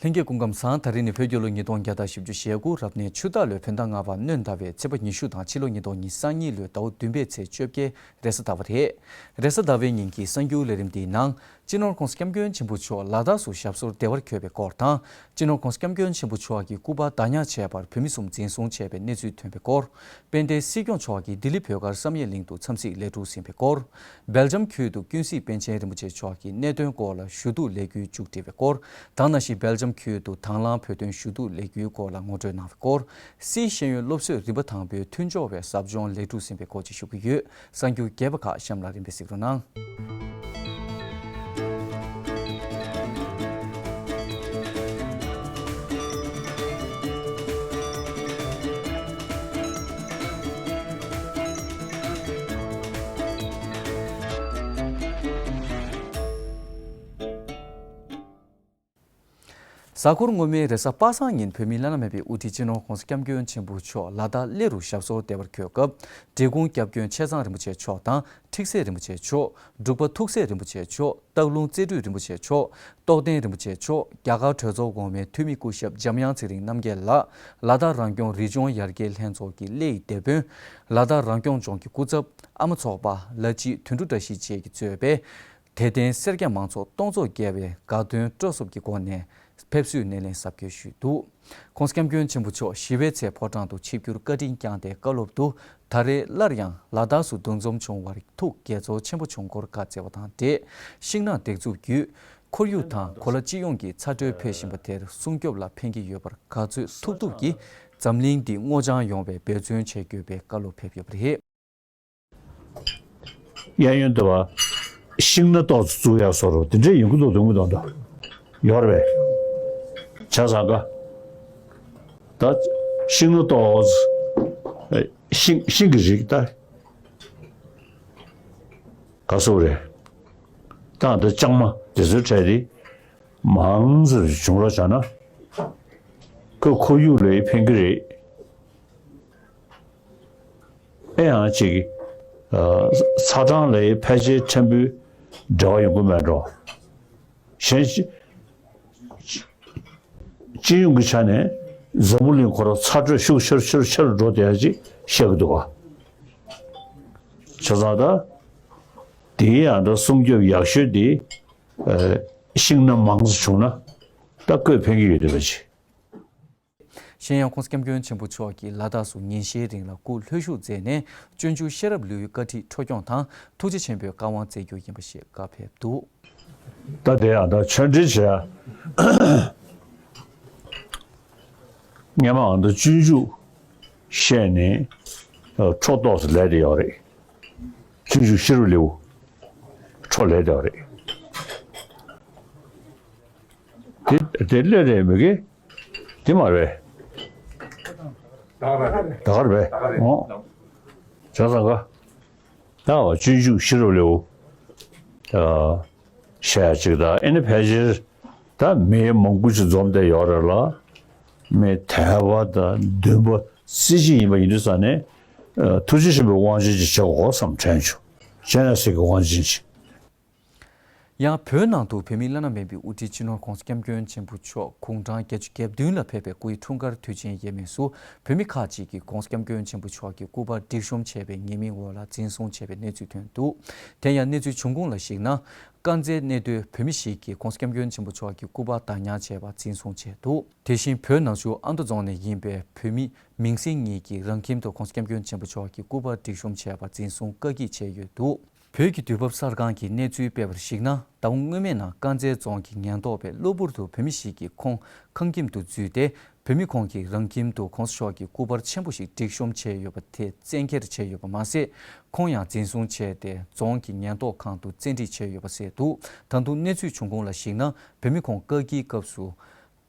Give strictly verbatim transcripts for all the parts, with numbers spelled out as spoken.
ལྷན་རྒྱས་སྐུ་ཁམས་བཟང་། ད་རིང་ནི་བོད་རྒྱལ་ལོ་ཉིས་སྟོང་བརྒྱ་དང་བཞི་བཅུ་ཞེ་དགུ་རབ་གནས་ཆུ་སྟག་ལོའི་བོད་ཟླ་ལྔ་པ་སྣྲོན་ཟླ་བའི་ཚེས་པ་ཉི་ཤུ་དང་ཕྱི་ལོ་ཉིས་སྟོང་ཉི་ཤུ་རྩ་གཉིས་ལོའི་ཟླ་བ་བདུན་པའི་ཚེས་བཅོ་བརྒྱད་རེས་གཟའ་ཟླ་བ་རེད། རེས་གཟའ་ཟླ་བའི་ཉིན་གྱི་གསར་འགྱུར་ལས་རིམ་འདིའི་ནང་། སྤྱི་ནོར་༸གོང་ས་༸སྐྱབས་མགོན་ཆེན་པོ་མཆོག་ལ་དྭགས་སུ་ཞབས་སོར་བདེ་བར་འཁོད་པའི་སྐོར་དང་། སྤྱི་ནོར་༸གོང་ས་༸སྐྱབས་མགོན་ཆེན་པོ་མཆོག་གི་སྐུ་པར་བདག་ཉར་བྱས་པར་བོད་མི་གསུམ་འཛིན་བཟུང་བྱས་པའི་གནས་ཚུལ་ཐོན་པའི་སྐོར། དཔལ་ལྡན་སྲིད་སྐྱོང་མཆོག་གིས་ལྡི་ལི་བོད་སྒར་བསམ་ཡས་གླིང་དུ་འཚམས་གཟིགས་ལས་གྲུབ་ཟིན་པའི་སྐོར། སྦེལ་ཇམ་ཁུལ་དུ་ཀུན་གཟིགས་པཎ་ཆེན་རིན་པོ་ཆེ་མཆོག་གི་གནད་དོན་སྐོར་ལ་ཞུ་གཏུག་ལས་འགུལ་མཇུག་སྒྲིལ་བའི་སྐོར། དེ་ནང་བཞིན་སྦེལ་ཇམ་ཁུལ་དུ་དང་བླངས་བོད་དོན་ཞུ་གཏུག་ལས་འགུལ་སྐོར་ལ་ངོ་སྤྲོད་གནང་བའི་སྐོར། སིའི་ཤེས་ཡོན་སློབ་གསོས་རིམ་པ་དང་པོའི་མཐུན་སྦྱོར་བའི་ཟབ་སྦྱོང་ལས་གྲུབ་ཟིན་པའི་སྐོར་བཅས་ཞུ་གི་ཡོད། གསར་འགྱུར་རྒྱས་པ་ཁག་གཤམ་ལ་རིམ་པས་གཟིགས་རོགས་གནང་། གཟའ་འཁོར་སྔོན་མའི་རེས་གཟའ་པ་སངས་ཉིན་བོད་མིའི་བླ་ན་མེད་པའི་དབུ་ཁྲིད་སྤྱི་ནོར་༸གོང་ས་༸སྐྱབས་མགོན་ཆེན་པོ་མཆོག་ལ་དྭགས་གླེ་རུ་ཞབས་སོར་བདེ་བར་འཁོད་སྐབས། འབྲི་གུང་སྐྱབས་མགོན་ཆེ་ཚང་རིན་པོ་ཆེ་མཆོག་དང་ཁྲིག་སེ་རིན་པོ་ཆེ་མཆོག་འབྲུག་པ་ཐུགས་སྲས་རིན་པོ་ཆེ་མཆོག་སྟག་ལུང་རྩེ་སྤྲུལ་རིན་པོ་ཆེ་མཆོག་རྟོགས་ལྡན་རིན་པོ་ཆེ་མཆོག་རྒྱ་གར་གྲོས་ཚོགས་གོང་མའི་འཐུས་མི་སྐུ་ཞབས་འཇམ་དབྱངས་ཚེ་རིང་རྣམ་རྒྱལ་ལགས། ལ་དྭགས་རང་སྐྱོང་རི་ལྗོངས་ཡར་རྒྱས་ལྷན་ཚོགས་ཀྱི་གླེ་ཡི་སྡེ་དཔོན། ལ་དྭགས་རང་སྐྱོང་ལྗོངས་ཀྱི་སྐུ་ཚབ། ཨ་མ་ཚོགས་པ། ལ་སྤྱི་དོན་གྲུབ་བཀྲ་ཤིས་བཅས་ཀྱིས་གཙོས་པའི་དད་ལྡན་སེར་སྐྱ་མང་ཚོགས་སྟོང་ཚོ་བརྒལ་བས་དགའ་སྟོན་སྤྲོ་གསུམ་གྱི་སྒོ་ནས་ཕེབས་བསུའི་སྣེ་ལེན་གཟབ་རྒྱས་ཞུས་འདུག ༸གོང་ས་༸སྐྱབས་མགོན་ཆེན་པོ་མཆོག་ཞི་བའི་ཚལ་ཕོ་བྲང་དུ་ཆིབས་བསྒྱུར་བཀའ་དྲིན་བསྐྱངས་ཏེ་བཀའ་སློབ་ཏུ། ད་རེས་སླར་ཡང་ལ་དྭགས་སུ་འདུ་འཛོམས་བྱུང་བར་ཐུགས་དགྱེས་ཚོར་ཆེན་པོ་བྱུང་སྐོར་བཀའ་སྩལ་བ་དང་འབྲེལ། ཤིང་ནགས་འདེགས་འཛུགས་བརྒྱུད། ཁོར་ཡུག་དང་གོ་ལ་སྤྱི་ཡོངས་ཀྱི་ཚ་དྲོད་འཕེལ་བཞིན་པ་དེར་སྲུང་སྐྱོབ་ལ་ཕན་གྱི་ཡོད་པར་ག་ཚོད་ཐུབ་ཐུབ་ཀྱིས་འཛམ་གླིང་འདི་སྔོ་ལྗང་ཡོང་བའི་འབད་བརྩོན་བྱེད་དགོས་པའི་བཀའ་སློབ་ཕེབས་ཡོད་པ་རེད། གཡས་གཡོན་དུ་བ་ཤིང་སྣ་ཏོག་ཙམ་བཙུགས་ཡག་བཟོ་རོགས་དེ་འདྲས་ཡོང་གི་འདུག་འདུག་མི་འདུག་འདུག་ཡོད་རེད་པས། བྱས་ཙང་ག་ད་ཤིང་སྣ་ཏོག་ཙམ་ཤིང་ཤིང་གི་རིགས་ད་ག་སོགས་རེད། ད་ད་ལྕང་མ་དེ་ཚོའི་གྲས་དེ་མང་ཙམ་བྱུང་རོགས་བྱས་ན་ཁོ་ཁོར་ཡུག་ལ་ཕན་གི་རེད། ཨེ་ཡང་ཅིག་ཨ་ཚ་གྲང་ལ་ཕལ་ཆེར་ཕྲན་བུ་འབྲེལ་བ་ཡོང་གི་མེད་འགྲོ། གཞན་སྤྱི་སྤྱི་ཡོངས་ཀྱི་ཆ་ནས་འཛམ་བུ་གླིང་ཁོ་རང་ཚ་དྲོད་ཤུགས་ཆེར་ཆེར་ཆེར་འགྲོ་བསྡད་ཡ་ཅིག་བཤད་ཀྱི་འདུག་བ། བྱས་ཙང་ད་དེའི་ཡང་ད་སྲུང་སྐྱོབ་ཡག་ཤོས་དེ་ཨ་ཤིང་སྣ་མང་ཙམ་བྱུང་ན་ད་བཀོད་ཕན་གྱི་ཡོད་བསྡད་པ་ཅིག་གཞན་ཡང་༸གོང་ས་༸སྐྱབས་མགོན་ཆེན་པོ་མཆོག་གིས་ལ་དྭགས་སུ་ཉིན་ཤས་རིང་ལ་སྐུ་ལྷོད་བཞུགས་མཛད་ནས་སྤྱོད་འཇུག་ཤེས་རབ་ལེའུའི་བཀའ་ཁྲིད་འཕྲོ་སྐྱོང་དང་ཐུགས་རྗེ་ཆེན་པོའི་བཀའ་དབང་སྩལ་རྒྱུ་ཡིན་པ་ཞིག་བཀའ་ཕེབས་འདུག་ད་དེ་ཡང་ད་ཆོས་འབྲེལ་བྱས་སྔས་མ་ང་ད་སྤྱོད་འཇུག་བཤད་ནས་འཕྲོ་ཏོག་ཙམ་ལས་དེ་ཡོད་རེད། སྤྱོད་འཇུག་ཤེས་རབ་ལེའུ་འཕྲོ་ལས་དེ་ཡོད་རེད། དེ་དེ་ལས་རེད་མི་གི་དེ་མ་རེད། ད་ག་རེད་པས། ཨོ། བྱས་ཙང་ག་ད་བ་སྤྱོད་འཇུག་ཤེས་རབ་ལེའུ་ད་བཤད་ཡ་ཅིག་ད་ཨེ་ནི་ཕལ་ཆེར་ད་མི་མང་པོ་ཅིག་འཛོམས་བསྡད་ཡོད་རེད་ལ། མི་དལ་བ་དང་འདུན་པ་རྩེ་གཅིག་ཡིན་པ་ཡིན་དུས་ཙང་ནས་ཐུགས་རྗེ་ཆེན་པོའི་དབང་ཆེན་ཅིག་བྱེད་དགོས་བསམ་དྲན་བྱུང་། སྤྱན་རས་གཟིགས་ཀྱི་དབང་ཆེན་ཅིག་ཡང་བོད་ནང་དུ་བོད་མིའི་བླ་ན་མེད་པའི་དབུ་ཁྲིད་སྤྱི་ནོར་༸གོང་ས་༸སྐྱབས་མགོན་ཆེན་པོ་མཆོག་དགུང་གྲངས་བརྒྱད་ཅུ་གྱ་བདུན་ལ་ཕེབས་པའི་སྐུའི་འཁྲུངས་སྐར་དུས་ཆེན་ཡས་མས་སུ་བོད་མི་ཁག་ཅིག་གིས་༸གོང་ས་༸སྐྱབས་མགོན་ཆེན་པོ་མཆོག་གི་སྐུ་པར་སྒྲིག་གཤོམ་བྱས་པའི་ཉེས་མིང་འོག་ལ་འཛིན་བཟུང་བྱས་པའི་གནས་ཚུལ་ཐོན་འདུག་དེ་ཡང་གནས་ཚུལ་བྱུང་ཁུངས་ལ་གཞིགས་ན། དཀར་མཛེས་གནས་སྡོད་བོད་མི་ཞིག་གིས་༸གོང་ས་༸སྐྱབས་མགོན་ཆེན་པོ་མཆོག་གི་སྐུ་པར་བདག་ཉར་བྱས་པ་འཛིན་བཟུང་བྱས་འདུག་དེ་བཞིན་བོད་ནང་ཆུ་ཨ་མདོ་རྫོང་ནས་ཡིན་པའི་བོད་མི་མིང་སྲིང་གཉིས་ཀྱིས་རང་ཁྱིམ་དུ་༸གོང་ས་༸སྐྱབས་མགོན་ཆེན་པོ་མཆོག་གི་སྐུ་པར་སྒྲིག་གཤོམ་བྱས་པ་འཛིན་བཟུང་བཀག་སྐྱིལ་བྱས་ཡོད་འདུག་བོད་ཀྱི་དུས་བབ་གསར་ཁང་གིས་གནས་ཚུལ་སྤེལ་བར་གཞིགས་ན། ཟླ་བ་སྔོན་མའི་ནང་དཀར་མཛེས་རྫོང་གི་ཉེན་རྟོག་པས་གློ་བུར་དུ་བོད་མི་ཞིག་གིས་ཁོང་ཁང་ཁྱིམ་དུ་འཛུལ་ཏེ། བོད་མི་ཁོང་གིས་རང་ཁྱིམ་དུ་༸གོང་ས་མཆོག་གི་སྐུ་པར་ཆེན་པོ་ཞིག་སྒྲིག་གཤོམ་བྱས་ཡོད་པ་དེ་བཙན་འཁྱེར་བྱས་ཡོད་པ་མ་ཟད། ཁོང་ཡང་འཛིན་བཟུང་བྱས་ཏེ་རྫོང་གི་ཉེན་རྟོག་ཁང་དུ་བཙན་ཁྲིད་བྱས་ཡོད་པ་གསལ་འདུག་ད་དུང་གནས་ཚུལ་བྱུང་ཁུངས་ལ་གཞིགས་ན། བོད་མི་ཁོང་བཀག་སྐྱིལ་སྐབས་སུ་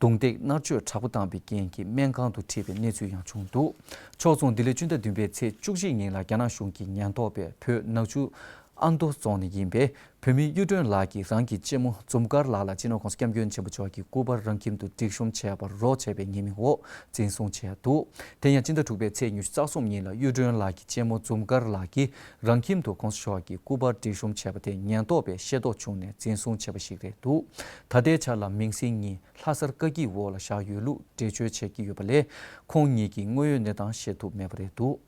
རྡུང་རྡེག་མནར་གཅོད་དྲག་པོ་བཏང་པའི་རྐྱེན་གྱིས་སྨན་ཁང་དུ་ཁྲིད་པའི་གནས་ཚུལ་ཡང་བྱུང་འདུག་ཕྱོགས་མཚུངས་འདི་ལོའི་སྤྱི་ཟླ་བདུན་པའི་ཚེས་བཅུ་གཅིག་ཉིན་ལ་རྒྱ་ནག་གཞུང་གི་ཉེན་རྟོག་པས་བོད་ནག་ཆུ་ ཨ་མདོ་རྫོང་ནས་ཡིན་པའི་བོད་མི་གཡུ་སྒྲོན་ལགས་ཀྱིས་རང་གི་གཅེན་མོ་འཛུམ་དཀར་ལགས་ལ་སྤྱི་ནོར་༸གོང་ས་༸སྐྱབས་མགོན་ཆེན་པོ་མཆོག་གི་སྐུ་པར་རང་ཁྱིམ་དུ་སྒྲིག་གཤོམ་བྱས་པར་རོགས་བྱས་པའི་ཉེས་མིང་འོག་འཛིན་བཟུང་བྱས་འདུག་དེ་ཡང་སྤྱི་ཟླ་དྲུག་པའི་ཚེས་ཉི་ཤུ་རྩ་གསུམ་ཉིན་ལ་གཡུ་སྒྲོན་ལགས་ཀྱི་གཅེན་མོ་འཛུམ་དཀར་ལགས་ཀྱིས་རང་ཁྱིམ་དུ་༸གོང་ས་མཆོག་གི་སྐུ་པར་སྒྲིག་གཤོམ་བྱས་པ་དེ་ཉེན་རྟོག་པས་ཤེས་རྟོགས་བྱུང་ནས་འཛིན་བཟུང་བྱས་པ་ཞིག་རེད་འདུག་ད་ལྟའི་ཆར་ལ་མིང་སྲིང་གཉིས་ལྷ་སར་བཀག་སྐྱིལ་འོག་ལ་བཞག་ཡོད་ལུགས་འགྲེལ་བརྗོད་བྱེད་ཀྱི་ཡོད་པ་ལས། ཁོང་གཉིས་ཀྱི་དངོས་ཡོད་གནས་སྟངས་ཤེས་ཐུབ་མེད་པ་རེད་འདུག་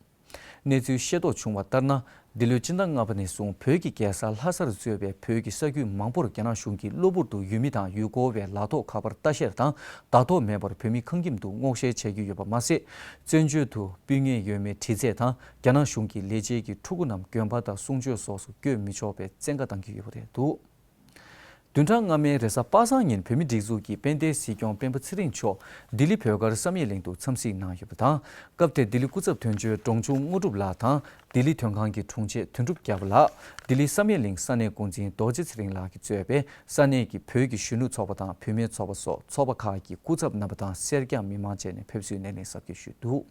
གནས་ཚུལ་ཤེས་རྟོགས་བྱུང་བ་ལྟར་ན། འདི་ལོའི་སྤྱི་ཟླ་ལྔ་པ་ནས་བཟུང་བོད་ཀྱི་རྒྱལ་ས་ལྷ་སར་གཙོས་པའི་བོད་ཀྱི་ས་རྒྱུད་མང་པོར་རྒྱ་ནག་གཞུང་གིས་གློ་བུར་དུ་ཡུལ་མི་དང་ཡུལ་སྐོར་བའི་ལག་ཐོགས་ཁ་པར་ལྟ་བཤེར་དང་བརྡ་ཐོ་མེད་པར་བོད་མི་ཁང་ཁྱིམ་དུ་སྔོག་བཤེར་བྱེད་ཀྱི་ཡོད་པ་མ་ཟད། བཙན་བྱོལ་དུ་སྤུན་ཉེ་ཡོད་མེད་དྲི་རྩད་དང་རྒྱ་ནག་གཞུང་གི་ལས་བྱེད་ཀྱི་ཕྲུ་གུ་རྣམས་དགོན་པ་དང་གསུང་ཆོས་སོགས་སུ་བསྐྱོད་མི་ཆོག་པའི་བཙན་བཀའ་བཏང་གི་ཡོད་པ་རེད་འདུག་བདུན་ཕྲག་སྔ་མའི་རེས་གཟའ་པ་སངས་ཉིན་བོད་མིའི་སྒྲིག་འཛུགས་ཀྱི་དཔལ་ལྡན་སྲིད་སྐྱོང་སྤེན་པ་ཚེ་རིང་མཆོག་ལྡི་ལི་བོད་སྒར་བསམ་ཡས་གླིང་དུ་འཚམས་གཟིགས་གནང་ཡོད་པ་དང་། སྐབས་དེར་ལྡི་ལི་སྐུ་ཚབ་དོན་གཅོད་འབྲོང་ཆུང་དངོས་གྲུབ་ལགས་དང་ལྡི་ལི་དོན་ཁང་གི་དྲུང་ཆེ་དོན་གྲུབ་རྒྱལ་པོ་ལགས། ལྡི་ལི་བསམ་ཡས་གླིང་ས་གནས་འགོ་འཛིན་རྡོ་རྗེ་ཚེ་རིང་ལགས་ཀྱིས་གཙོས་པའི་ས་གནས་ཀྱི་བོད་ཀྱི་གཞོན་ནུ་ཚོགས་པ་དང་བུད་མེད་ཚོགས་པ་སོགས་ཚོགས་པ་ཁག་གི་སྐུ་ཚབ་རྣམ་པ་དང་སེར་སྐྱ་མི་མང་བཅས་ནས་ཕེབས་བསུའི་སྣེ་ལེན་གཟབ་རྒྱས་ཞུས་འདུག་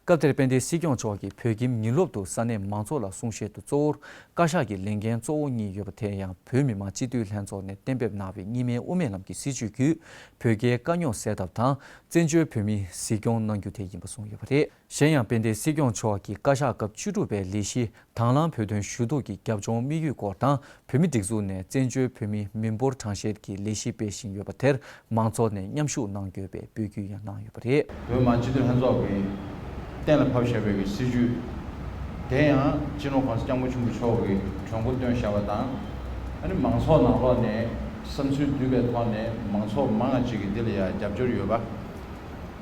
སྐབས་དེར་དཔལ་ལྡན་སྲིད་སྐྱོང་མཆོག་གིས་བོད་ཁྱིམ་ཉིན་སློབ་ཏུ་ས་གནས་མང་ཚོགས་ལ་གསུང་བཤད་དུ་གཙོ་བོར་བཀའ་ཤག་གི་ལས་འགན་གཙོ་བོ་གཉིས་ཡོད་པ་དེ་ཡང་བོད་མི་མང་སྤྱི་འཐུས་ལྷན་ཚོགས་ནས་གཏན་འབེབས་གནང་བའི་གཉིས་སྨན་དབུ་མའི་ལམ་གྱི་སྲིད་བྱུས་བརྒྱུད་བོད་རྒྱའི་དཀའ་རྙོག་སེལ་ཐབས་དང་བཙན་བྱོལ་བོད་མིའི་གཟིགས་སྐྱོང་གནང་རྒྱུ་དེ་ཡིན་པ་གསུངས་ཡོད་པ་རེད། གཞན་ཡང་དཔལ་ལྡན་སྲིད་སྐྱོང་མཆོག་གིས་བཀའ་ཤག་སྐབས་བཅུ་དྲུག་པའི་ལས་གཞི་དང་བླངས་བོད་དོན་ཞུ་གཏུག་གི་རྒྱབ་ལྗོངས་དམིགས་ཡུལ་སྐོར་དང་། བོད་མིའི་སྒྲིག་འཛུགས་ནས་བཙན་བྱོལ་བོད་མིའི་མི་འབོར་གྲངས་བཤེར་གྱི་ལས་གཞི་སྤེལ་བཞིན་ཡོད་པ་དེར་མང་ཚོགས་ནས་མཉམ་ཞུགས་གནང་དགོས་པའི་འབོད་སྐུལ་ཡང་གནང་ཡོད་པ་རེད། བོད་མི་མང་སྤྱི་འཐུས་ལྷན་ཚོགས་ཀྱིས་གཏན་ལ་ཕབ་བཞག་པའི་གི་སྲིད་བྱུས་དེ་ཡང་སྤྱི་ནོར་༸གོང་ས་༸སྐྱབས་མགོན་ཆེན་པོ་མཆོག་གིས་གྲོས་འགོ་བཏོན་བཞག་པ་དང་། ཨ་ནི་མང་ཚོགས་ནང་ལོགས་ནས་བསམ་ཚུལ་བསྡུས་པའི་ཐོག་ནས་མང་ཚོགས་མང་ང་ཅིག་གིས་འདི་ལ་ཡང་རྒྱབ་སྐྱོར་ཡོད་པ།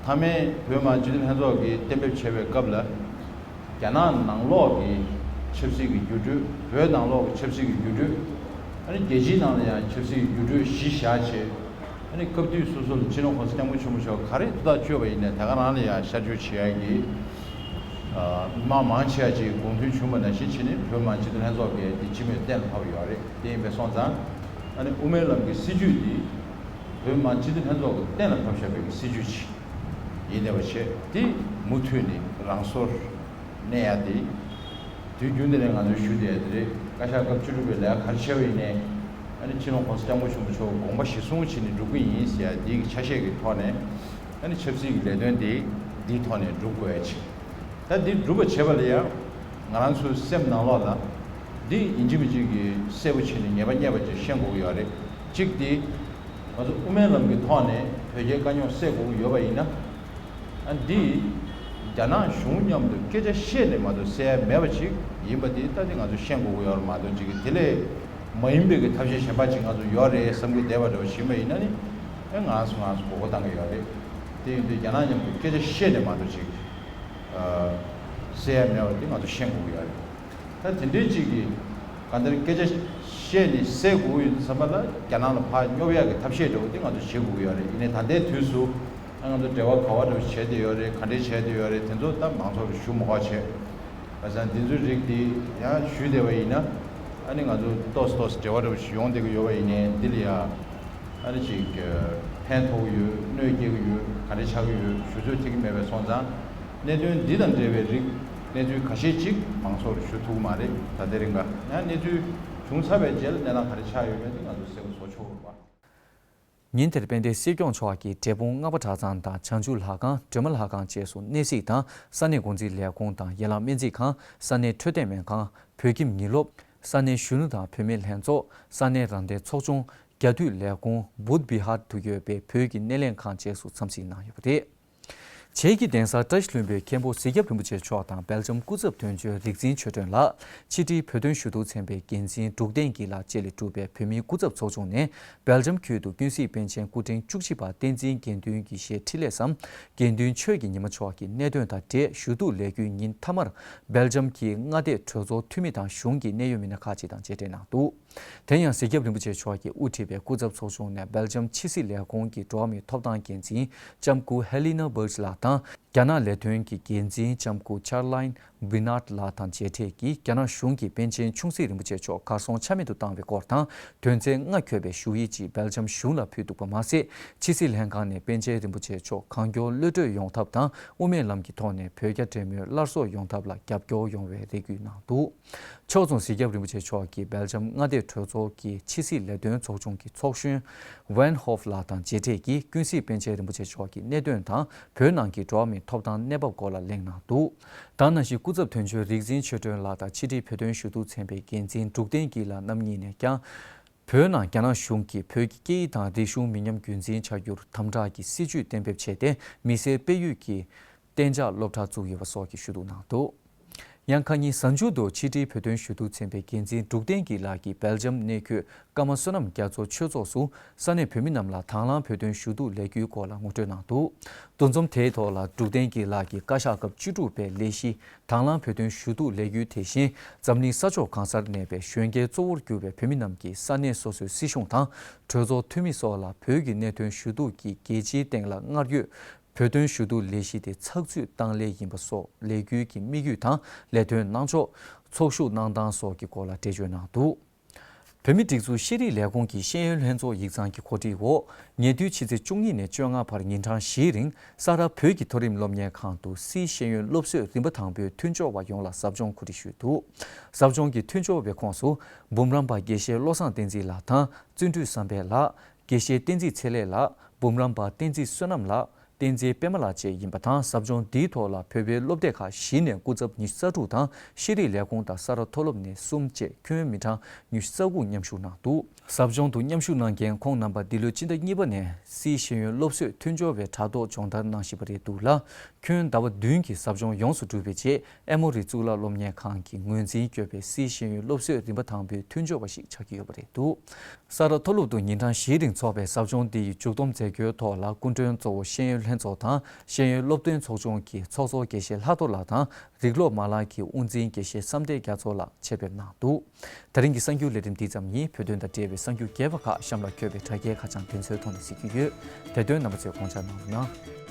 མཐའ་མའི་བོད་མི་མང་སྤྱི་འཐུས་ལྷན་ཚོགས་ཀྱིས་གཏན་འབེབས་བྱས་པའི་སྐབས་ལ། རྒྱ་ནག་ནང་ལོགས་ཀྱི་ཆབ་སྲིད་ཀྱི་འགྱུར་འགྲོས། བོད་ནང་ལོགས་ཀྱི་ཆབ་སྲིད་ཀྱི་འགྱུར་འགྲོས། ཨ་ནི་རྒྱལ་སྤྱིའི་ནང་ལ་ཡང་ཆབ་སྲིད་ཀྱི་འགྱུར་འགྲོས་གཞི་བཞག་བྱས། ཨ་ནི་སྐབས་དུས་སོ་སོ་ལ་སྤྱི་ནོར་༸གོང་ས་༸སྐྱབས་མགོན་ཆེན་པོ་མཆོག་ག་རེ་ཐུགས་ཐག་གཅོད་པ་ཡིན་ནའི་དེ་ག་རང་ལ་ཡང་ཤར་བསྐྱོད་བྱེད་ཡ་གི། ཨ། མི་མང་མང་ཆེ་བ་ཅིག་དགོངས་མཐུན་བྱུང་བ་ནང་བཞིན་བྱས་ནས་བོད་མི་མང་སྤྱི་འཐུས་ལྷན་ཚོགས་ཀྱིས་འདི་སྤྱི་མོས་གཏན་ལ་ཕབ་ཡོད་རེད། དེ་ཡིན་པས་སོང་ཙང་། ཨ་ནི་དབུ་མའི་ལམ་གྱི་སྲིད་བྱུས་འདི་བོད་མི་མང་སྤྱི་འཐུས་ལྷན་ཚོགས་ཀྱིས་གཏན་ལ་ཕབ་བཞག་པའི་སྲིད་བྱུས་ཅིག་ཡིན་བསྡད་པ་བྱས། དེ་མུ་མཐུད་ནས་རང་སོར་གནས་ཡ་དེ། དུས་རྒྱུན་དེ་ནས་ང་ཚོས་ཞུ་བསྡད་ཡ་དེ་རེད། བཀའ་ཤག་སྐབས་བཅུ་དྲུག་པའི་ལས་ཀ་ག་རེ་བྱས་པ་ཡིན་ནའི། ཨ་ནི་སྤྱི་ནོར་༸གོང་ས་༸སྐྱབས་མགོན་ཆེན་པོ་མཆོག་དགོངས་པ་གཞིར་བཟུང་བྱས་ནས་སྒྲུབ་ཀྱི་ཡིན་ཟེར་ཡ་འདི་གི་ཆ་ཤས་ཀྱི་ཐོག་ནས། ཨ་ནི་ཆབ་སྲིད་ཀྱི་ལས་དོན་དེ་འདིའི་ཐོག་ནས་སྒྲུབ་དགོས་ཡ་ཅིག་ད་འདི་སྒྲུབ་པ་བྱེད་པ་ལ་ཡང་ང་རང་ཚོའི་སེམས་ནང་ལོགས་ལ་འདི་ཡིན་གཅིག་མིན་གཅིག་གི་གསལ་པོ་བྱས་ནས་ངེས་པ་རྙེད་པ་ཅིག་ཤེས་དགོས་ཀྱི་ཡོད་རེད། གཅིག་འདི་ང་ཚོ་དབུ་མའི་ལམ་གྱི་ཐོག་ནས་བོད་རྒྱའི་དཀའ་རྙོག་སེལ་དགོས་ཀྱི་ཡོད་པ་ཡིན་ན། ཨ། འདི་རྒྱ་ནག་གཞུང་མཉམ་དུ་སྐད་ཆ་བཤད་ནས་མ་གཏོགས་སེལ་ཡ་མེད་པ་ཅིག་ཡིན་པ་འདི་ད་འདི་ང་ཚོ་ཤེས་དགོས་ཀྱི་ཡོད་རེད་མ་གཏོགས་ཅིག་གི་དེ་ལས་མ་ཡིན་པའི་གི་ཐབས་ཤེས་གཞན་པ་ཅིག་ང་ཚོ་ཡོད་རེད་བསམ་གྱི་བསྡད་པ་འདྲ་བོ་ཞིག་ཡིན་པ་ཡིན་ན་ནི། ཨེ། ང་ཚོ་ང་ཚོ་མགོ་སྐོར་བཏང་གི་ཡོད་རེད། དེ་ཡིན་དུས་རྒྱ་ནག་མཉམ་དུ་སྐད་ཆ་བཤད་ནས་མ་གཏོགས་ཅིག་ཨ། སེལ་ཡ་མེད་པ་འདི་ང་ཚོ་ཤེས་དགོས་ཀྱི་ཡོད་རེད། ད་དེ་འདྲའི་ཅིག་གི་གང་ལྟར་སྐད་ཆ་བཤད་ནས་སེལ་དགོས་ཀྱི་ཡོད་དུས་ཙམ་པ་ལ་རྒྱ་ནག་ལ་ཕར་སྙོབ་ཡག་གི་ཐབས་ཤེས་འདྲ་བོ་འདི་ང་ཚོ་བྱེད་དགོས་ཀྱི་ཡོད་རེད། ཡིན་ནའི་ད་ལྟའི་དུས་སུ། ཨ། ང་ཚོ་འབྲེལ་བ་ག་བ་འདྲ་བོ་བྱས་བསྡད་ཡོད་རེད། ག་འདྲས་བྱས་བསྡད་ཡོད་རེད། དེ་ཚོ་ད་མང་ཚོགས་ལ་ཞུ་མ་དགོས་བྱས། བྱས་ཙང་འདི་ཚོའི་རིགས་འདི་ཡང་ཞུས་བསྡད་པ་ཡིན་ན། ཨ་ནི་ང་ཚོ་ཏོག་ཙམ་ཏོག་ཙམ་འབྲེལ་བ་འདྲ་བོ་ཞིག་ཡོང་བསྡད་ཀྱི་ཡོད་པ་ཡིན་ནའི་འདི་ལ་ཡ། ཨ་ནི་ཅིག་ཕན་ཐོགས་ཀྱི་ཡོད། གནོད་སྐྱེལ་གྱི་ཡོད། ག་འདྲ་ཆགས་ཀྱི་ཡོད་ཞུ་ཚོད་ཐིག་གི་མེད་པས་སོང་ཙང་། གནད་དོན་འདི་དང་འབྲེལ་བའི་རིགས་གནས་ཚུལ་ཁ་ཤས་ཅིག་མང་ཚོགས་ལ་ཞུ་ཐུབ་ཀྱི་མ་རེད། ད་ལྟའི་རིང་ག་ཡང་གནས་ཚུལ་བྱུང་ཚར་བའི་རྗེས་ལ་གནས་སྟངས་ག་རེ་ཆགས་ཡོད་མེད་དེ་ང་ཚོ་གསལ་པོ་བཟོ་ཆོག་གི་རེད་པ། ཉིན་དེར་དཔལ་ལྡན་སྲིད་སྐྱོང་མཆོག་གིས་འབྲས་སྤུངས་སྔགས་པ་གྲྭ་ཚང་དང་བྱང་ཆུབ་ལྷ་ཁང་། སྒྲོལ་མ་ལྷ་ཁང་བཅས་སུ་གནས་གཟིགས་དང་ས་གནས་འགོ་འཛིན་ལས་ཁུངས་དང་ཡན་ལག་སྨན་རྩིས་ཁང་། ས་གནས་འཕྲོད་བསྟེན་སྨན་ཁང་། བོད་ཁྱིམ་ཉིན་སློབ། ས་གནས་གཞོན་ནུ་དང་བུད་མེད་ལྷན་ཚོགས། ས་གནས་རང་བདེན་ཚོགས་ཆུང་། རྒྱ་འཐུས་ལས་ཁུངས། བུདྡྷ་བི་ཧར་དུ་ཡོད་པའི་བོད་ཀྱི་སྣེ་ལེན་ཁང་བཅས་སུ་འཚམས་གཟིགས་གནང་ཡོད་པ་རེད། བྱེས་ཀྱི་གདན་ས་བཀྲ་ཤིས་ལྷུན་པོའི་མཁན་པོ་གཟིག་སྐྱབས་རིན་པོ་ཆེ་མཆོག་དང་སྦེལ་ཇམ་སྐུ་ཚབ་དོན་གཅོད་རིག་འཛིན་ཆོས་སྒྲོན་ལགས། ཕྱི་དྲིལ་བོད་དོན་ཞུ་གཏུག་ཚན་པའི་འགན་འཛིན་འབྲུག་བསྟན་སྐྱིད་ལགས་བཅས་ལས་གྲུབ་པའི་བོད་མིའི་སྐུ་ཚབ་ཚོགས་ཆུང་ནས་སྦེལ་ཇམ་ཁུལ་དུ་ཀུན་གཟིགས་པཎ་ཆེན་སྐུ་ཕྲེང་བཅུ་གཅིག་པ་བསྟན་འཛིན་དགེ་འདུན་དགེ་བཤེས་འཕྲིན་ལས་སམ་དགེ་འདུན་ཆོས་ཀྱི་ཉི་མ་མཆོག་གི་གནད་དོན་དང་འབྲེལ་ཞུ་གཏུག་ལས་འགུལ་ཉིན་མཐའ་མར་སྦེལ་ཇམ་གྱི་མངའ་སྡེའི་གྲོས་ཚོགས་འཐུས་མི་དང་གཞུང་གི་གནད་ཡོད་མི་སྣ་ཁག་ཅིག་དང་མཇལ་འཕྲད་གནང་འདུག་དེ་ཡང་གཟིག་སྐྱབས་རིན་པོ་ཆེ་མཆོག་གིས་དབུ་ཁྲིད་པའི་སྐུ་ཚབ་ཚོགས་ཆུང་ནས་སྦེལ་ཇམ་ཕྱི་སྲིད་ལས་ཁུངས་ཀྱི་འགྲོ་བ་མིའི་ཐོབ་ཐང་འགན་འཛིན་ལྕམ་སྐུ་ཧེ་ལི་ན་བྷར་ཇི་ལགས་དང་ རྒྱ་ནག་ལས་དོན་གྱི་འགན་འཛིན་ལྕམ་སྐུ་Caroline Bernard ལགས་དང་མཇལ་འཕྲད་ཀྱིས། རྒྱ་ནག་གཞུང་གིས་པཎ་ཆེན་ཆུང་སྲིད་རིན་པོ་ཆེ་མཆོག་གར་སོང་ཆ་མེད་དུ་བཏང་བའི་སྐོར་དང་། དོན་ཚན་ལྔ་འཁོད་པའི་ཞུ་ཡིག་ཅིག་སྦེལ་ཇམ་གཞུང་ལ་ཕུལ་འདུག་པ་མ་ཟད། ཕྱི་སྲིད་ལྷན་ཁང་ནས་པཎ་ཆེན་རིན་པོ་ཆེ་མཆོག་གང་མགྱོགས་གློད་བཀྲོལ་ཡོང་ཐབས་དང་། དབུ་མའི་ལམ་གྱི་ཐོག་ནས་བོད་རྒྱ་འབྲེལ་མོལ་སླར་གསོ་ཡོང་ཐབས་ལ་རྒྱབ་སྐྱོར་ཡོང་བའི་རེ་སྐུལ་གནང་འདུག། ཕྱོགས་མཚུངས། གཟིགས་རྒྱབ་རིན་པོ་ཆེ་མཆོག་གིས་སྦེལ་ཇམ་མངའ་སྡེའི་གྲོས་ཚོགས་ཀྱི་ཕྱི་སྲིད་ལས་དོན་ཚོགས་ཆུང་གི་ཚོགས་གཞོན་Van Hove ལགས་དང་མཇལ་འཕྲད་ཀྱིས། ཀུན་གཟིགས་པཎ་ཆེན་རིན་པོ་ཆེ་མཆོག་གི་གནད་དོན་དང་། བོད་ནང་གི་འགྲོ་བ་མིའི་ཐོབ་ཐང་གནས་བབ་སྐོར་ལ་གླེང་གནང་འདུག། ད་ག་ནང་བཞིན་སྐུ་ཚབ་དོན་གཅོད་རིག་འཛིན་ཆོས་སྒྲོན་ལགས་དང་ཕྱི་དྲིལ་བོད་དོན་ཞུ་གཏུག་ཚན་པའི་འགན་འཛིན་འབྲུག་བསྟན་སྐྱིད་ལགས་རྣམ་གཉིས་ནས་ཀྱང་། བོད་ནང་རྒྱ་ནག་གཞུང་གིས་བོད་ཀྱི་སྐད་ཡིག་དང་རིག་གཞུང་མི་ཉམས་རྒྱུན་འཛིན་བྱ་རྒྱུར་དམ་དྲག་གི་སྲིད་བྱུས་གཏན་འབེབས་བྱས་ཏེ། མི་སེར་སྤེལ་ཡུལ་གྱི་གཏན་འཇགས་སློབ་གྲྭ་བཙུགས་ཡོད་པ་སོགས་ཀྱི་ཞུ་གཏུག་གནང་འདུག། ཡང་ཁ་ཉིན་གཟའ་མཇུག་ཏུ་ཕྱི་དྲིལ་བོད་དོན་ཞུ་གཏུག་ཚན་པའི་འགན་འཛིན་འབྲུག་བསྟན་སྐྱིད་ལགས་ཀྱིས་སྦེལ་ཇམ་གནས་འཁོད་ཀ་མ་བསོད་ནམས་རྒྱ་མཚོ་ཆོས་ཚོགས་སུ་ས་གནས་བོད་མི་རྣམས་ལ་དང་བླངས་བོད་དོན་ཞུ་གཏུག་ལས་འགུལ་སྐོར་ལ་ངོ་སྤྲོད་གནང་འདུག། འདུ་འཛོམས་དེའི་ཐོག་ལ་འབྲུག་བསྟན་སྐྱིད་ལགས་ཀྱིས་བཀའ་ཤག་སྐབས་བཅུ་དྲུག་པའི་ལས་གཞི་དང་བླངས་བོད་དོན་ཞུ་གཏུག་ལས་འགུལ་དེ་བཞིན་འཛམ་གླིང་ས་ཕྱོགས་གང་སར་གནས་པའི་གཞོན་སྐྱེས་གཙོ་བོར་གྱུར་པའི་བོད་མི་རྣམས་ཀྱིས་ས་གནས་སོ་སོའི་སྲིད་གཞུང་དང་གྲོས་ཚོགས་འཐུས་མི་སོགས་ལ་བོད་ཀྱི་གནད་དོན་ཞུ་གཏུག་གིས་རྒྱལ་སྤྱིའི་སྟེང་ལ་སྔར་ཡོད་བོད་དོན་ཞུ་གཏུག་ལས་གཞི་དེ་ཚགས་ཚུད་བཏང་སླད་ཡིན་པ་སོགས། ལས་འགུལ་གྱི་དམིགས་ཡུལ་དང་ལས་དོན་གནང་ཕྱོགས། ཚོགས་ཞུགས་གནང་སྟངས་སོགས་ཀྱི་སྐོར་ལ་འགྲེལ་བརྗོད་གནང་འདུག། བོད་མིའི་སྒྲིག་འཛུགས་ཤེས་རིག་ལས་ཁུངས་ཀྱི་ཤེས་ཡོན་ལྷན་ཚོགས་ཡིག་ཚང་གི་གོ་སྒྲིག་འོག། ཉེ་དུས་ཕྱི་ཚེས་བཅུ་གཉིས་ནས་བཅོ་ལྔ་བར་ཉིན་གྲངས་བཞིའི་རིང་ས་རཱ་བོད་ཀྱི་མཐོ་རིམ་སློབ་གཉེར་ཁང་དུ་སིའི་ཤེས་ཡོན་སློབ་གསོའི་རིམ་པ་དང་པོའི་མཐུན་སྦྱོར་བ་ཡོངས་ལ་ཟབ་སྦྱོང་གོ་སྒྲིག་ཞུས་འདུག། ཟབ་སྦྱོང་གི་མཐུན་སྦྱོར་བའི་ཁོངས་སུ་འབུམ་རམས་པ་དགེ་བཤེས་བློ་བཟང་བསྟན་འཛིན་ལགས་དང་བརྩོན་འགྲུས་བསམ་འཕེལ་ལགས། དགེ་བཤེས་བསྟན་འཛིན་ཚེ་ལེགས་ལགས། འབུམ་རམས་པ་བསྟན་འཛིན་བསོད་ནམས་ལགས། བསྟན་འཛིན་པད་མ་ལགས་བཅས་ཡིན་པ་དང་། ཟབ་སྦྱོང་འདིའི་ཐོག་ལ་བོད་པའི་སློབ་སྡེ་ཁག་བཞི་ནས་སྐུ་ཚབ་ཉི་ཤུ་རྩ་དྲུག་དང་། ཤེས་རིག་ལས་ཁུངས་དང་ས་རཱ་མཐོ་སློབ་ནས་གསུམ་བཅས་ཁྱོན་མི་གྲངས་ཉི་ཤུ་རྩ་དགུ་མཉམ་ཞུགས་གནང་འདུག། ཟབ་སྦྱོང་དུ་མཉམ་ཞུགས་གནང་མཁན་ཁོང་རྣམ་པ་འདི་ལོའི་སྤྱི་ཟླ་གཉིས་པ་ནས་སིའི་ཤེས་ཡོན་སློབ་གསོའི་མཐུན་སྦྱོར་བའི་དྲ་ཐོག་སྦྱོང་བརྡར་གནང་བཞིན་པ་རེད་འདུག་ལ། ཁྱོན་ཟླ་བ་བདུན་གྱི་ཟབ་སྦྱོང་ཡོངས་སུ་གྲུབ་པའི་རྗེས། ཨེ་མོ་རི་གཙུག་ལག་སློབ་གཉེར་ཁང་གི་ངོས་འཛིན་བསྐྱོད་པའི་སིའི་ཤེས་ཡོན་སློབ་གསོའི་རིམ་པ་དང་པོའི་མཐུན་སྦྱོར་བ་ཞིག་ཆགས་ཀྱི་ཡོད་པ་རེད་འདུག། ས་རཱ་མཐོ་སློབ་ཏུ་ཉིན་གྲངས་བཞིའི་རིང་འཚོགས་པའི་ཟབ་སྦྱོང་འདི་ཡི་མཇུག་བསྡོམས་མཛད་སྒོའི་ཐོག་ལ། སྐུ་མགྲོན་གཙོ་བོ་ཤེས་ཡོན་ལྷན་ཚོགས་དང་ཤེས་ཡོན་སློབ་སྟོན་ཚོགས་ཆུང་གི་ཚོགས་གཙོ་དགེ་བཤེས་ལྷག་རྡོར་ལགས་དང་། རིགས་སློབ་མ་ལག་གི་དབུ་འཛིན་དགེ་བཤེས་བསམ་གཏན་རྒྱ་མཚོ་ལགས་ཆེད་ཕེབས་གནང་འདུག། དེ་རིང་གི་གསར་འགྱུར་ལས་རིམ་འདི་ཙམ་ཡིན། བོད་དོན་དང་འབྲེལ་བའི་གསར་འགྱུར་རྒྱས་པ་ཁག་གཤམ་ལ་འཁོད་པའི་དྲ་རྒྱའི་ཁ་བྱང་དེ་ཚོའི་ཐོག་ནས་གཟིགས་རྒྱུ་ཡོད། དེ་དོན་རྣམ་པ་ཚོས་དགོངས་འཇགས་གནང་རོགས་གནང་།